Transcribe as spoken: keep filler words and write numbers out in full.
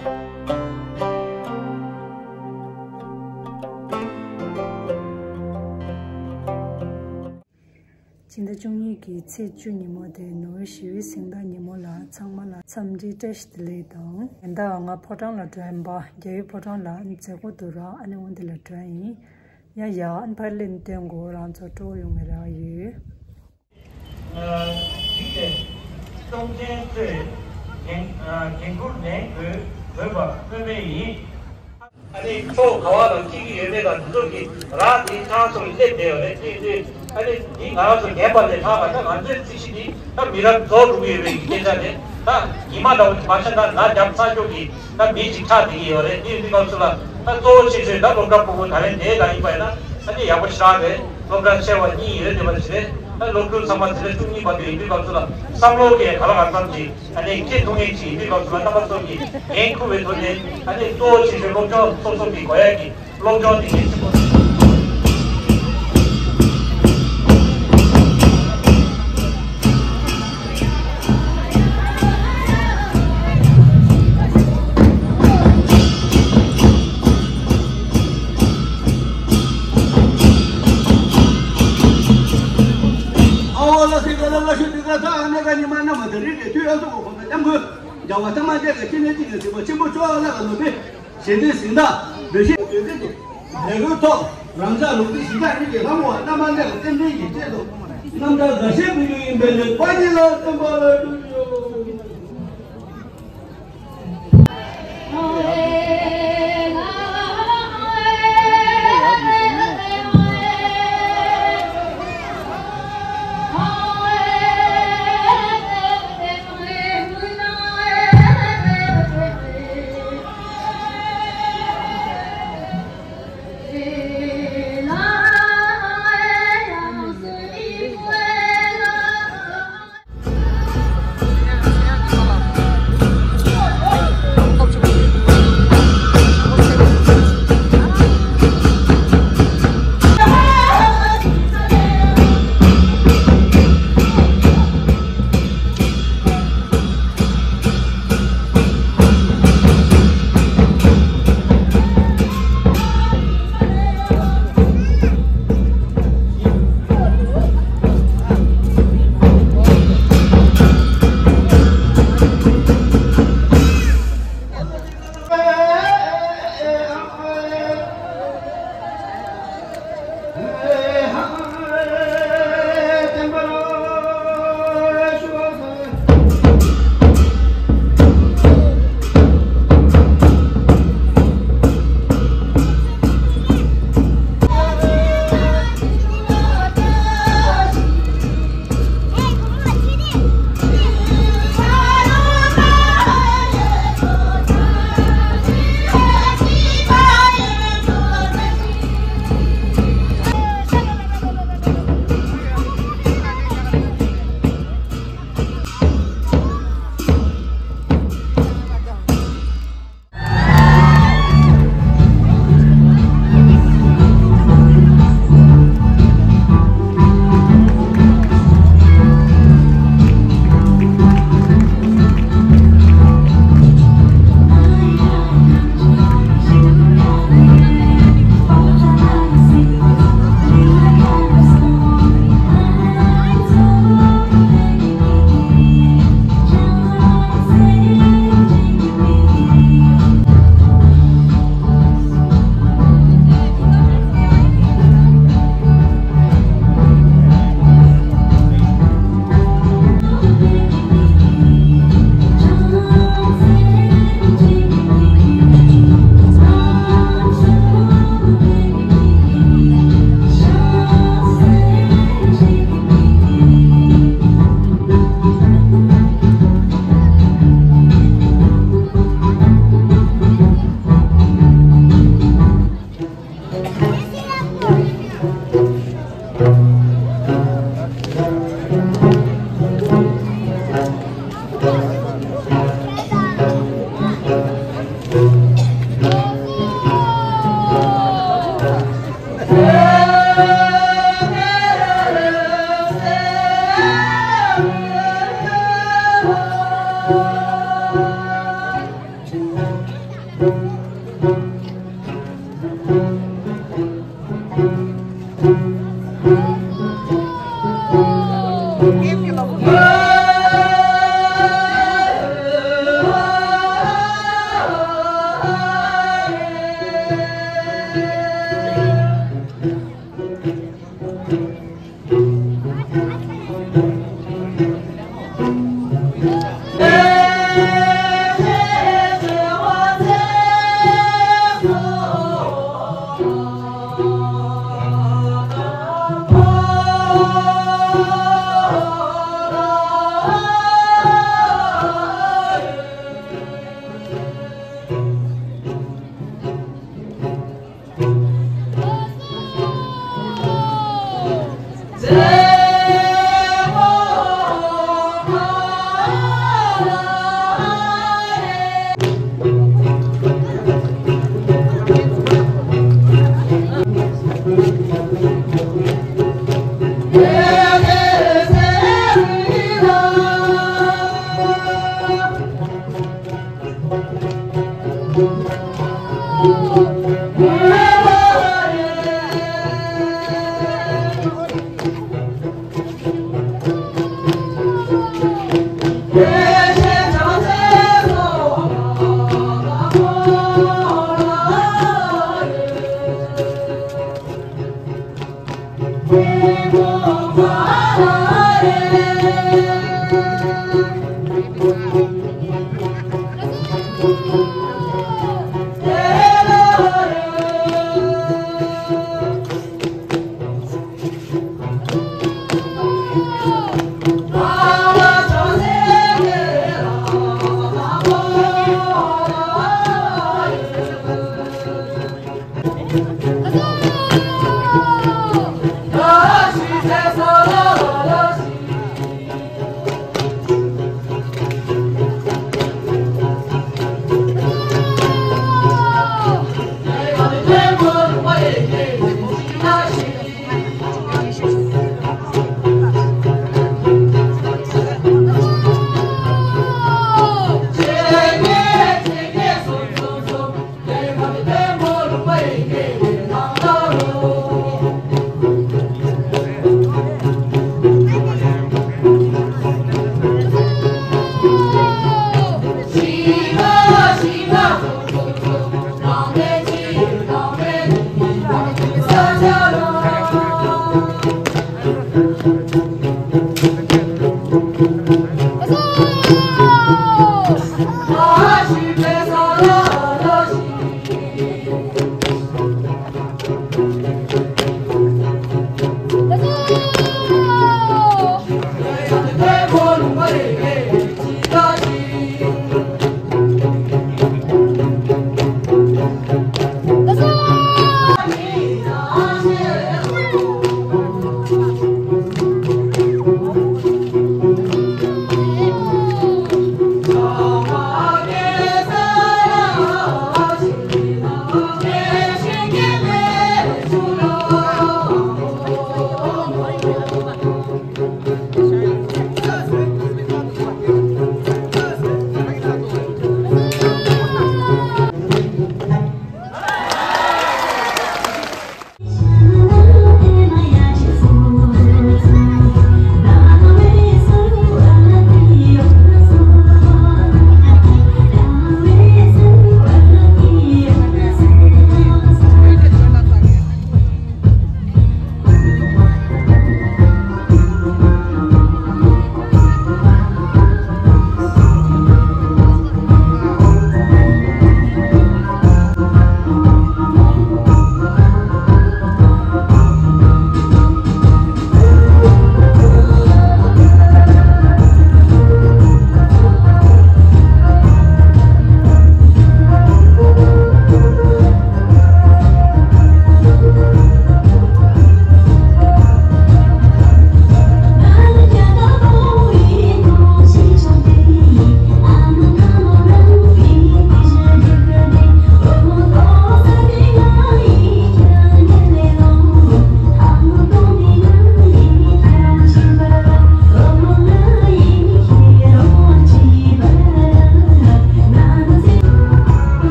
ཕྱི་ཟླ་བཅུ་གཉིས་ཀྱི་ཚེས་བཅུ་ཉིན་མོ་དེ་ནོ་བེལ་ཞི་བའི་གཟེངས་རྟགས་ཉིན་མོ་ལ་ཚང་མ་ལ་འཚམས་འདྲི་བཀྲ་ཤིས་བདེ་ལེགས་དང་། ད་ལྟ་ང་ཕོ་བྲང་ལ་འགྲོ་ཡིན་པ། རྒྱལ་བའི་ཕོ་བྲང་ལ་མཛད་སྒོ་འདུག་ར། ཨ་ནི་འོ་འདི་ལ་འགྲོ་ཡིན། ཡ་ཡ། ཨ་ནི་ཕར་ལེན་སྟོན་གོ། རང་ཚོ་སྤྲོ་བོ་ཡོང་བའི་རེ་བ་ཡོད། ཨ། གཅིག་དེ། སྲོང་བཙན་གཙོས་འགན་ཨ་འགན་འཁུར་ནས་འགོད་འགོད་པ་སྨོས་མེད་ཡིན། ཨ་ནི་ཕྱོགས་ག་བ་ལ་སྐྱེ་གི་ཡོད་མེད་དང་འདི་ཚོ་གི་རག་དེ་ཁྱེད་རང་ཚོ་ལ་སླེབས་བསྡད་ཡོད་རེད། དེ་དུས་ཨ་ནི་འདི་ང་རང་ཚོ་རྒན་པ་ལས་ལྷག་པ་ད་ང་ཚོའི་རྩིས་གཞི་འདི་ད་མི་རབས་རྫོགས་འགྲོ་གི་ཡོད་པའི་སྐད་ཆ་རེད། ད་ཉི་མ་འདྲ་བོ་མ་ཤར་ན་ན་རྒྱབ་ཚ་ཤོས་ཀྱི་ད་མི་གཅིག་ཆགས་བསྡད་ཀྱི་ཡོད་རེད། དེ་ཡིན་དུས་སྐབས་སུ་ལ་ད་གཙོ་བོ་ཆེ་ཤོས་ད་སློབ་གྲྭ་ཕྲུ་གུ་ད་ལན་དེ་ད་ཡིན་པ་ཡིན་ན་ཨ་ནི་ཡག་པོ་ཞེ་དྲག་རེད། སློབ་གྲྭ་ཆེ་བ་གཉིས་ཡོད་བསྡད་པ་ཞིག་རེད། ད་སློབ་ཕྲུག་ཚང་མ་དེ་འདྲ་བཅུ་གཉིས་བར་དུ་ཡིན་དུས་སྐབས་སུ་ལ་བསམ་བློ་གི་ག་ལ་གང་འཚམ་ཅིག་ཨ་ནི་ཁྱེད་ཐུག་མཁན་ཅིག་ཡིན་དུས་སྐབས་སུ་ལ་རྣམ་པ་ཚོ་གིས་འགན་འཁུར་བའི་ཐོག་ནས་ཨ་ནི་གཙོ་བོ་ཆེ་ཤོས་སློབ་སྦྱོང་སོ་སོ་གི་དགོས་ཡ་གི་སློབ་སྦྱོང་དེ་གལ་ཆེན་པོ་རེད། ཨ་ཝ་ལ་སི་ཀ་ལ་ལ་ཤུ་ཏི་ཀ་ད་ཨ་ནེ་ཀ་ཉི་མ་ན་མ་དེ་རིགས་ཀྱི་དུས་ཨ་སུ་གོ་ཁོ་ན་ལྟ་མགོ་རྒྱ་བ་ཐ་མ་དེ་ཀ་ཅི་ནས་ཅི་ནས་ཟིག་པ་ཆེན་པོ་ཅོ་ཨ་ལ་ག་ལོ་པེ་ཞེ་འདྲའི་གཟེངས་རྟགས་འབོད་ཤེས་ཡོད་ཀྱི་འདུག་ལས་འགུལ་ཐོག་རང་ཅག་ལུགས་ཀྱི་གཞིས་ཆགས་རིགས་ཀྱི་ལྷ་མོ་བ་རྣམ་པ་ལས་ཀ་རྟེན་འབྲེལ་གྱི་ཆེད་དུ་རྣམ་ཐར་འགའ་ཤས་ཕུལ་རྒྱུ་ཡིན་པས་ལེགས་པ་ཉིད་ལ་བརྟེན་པ་ལ་འགྲུབ་ཤོག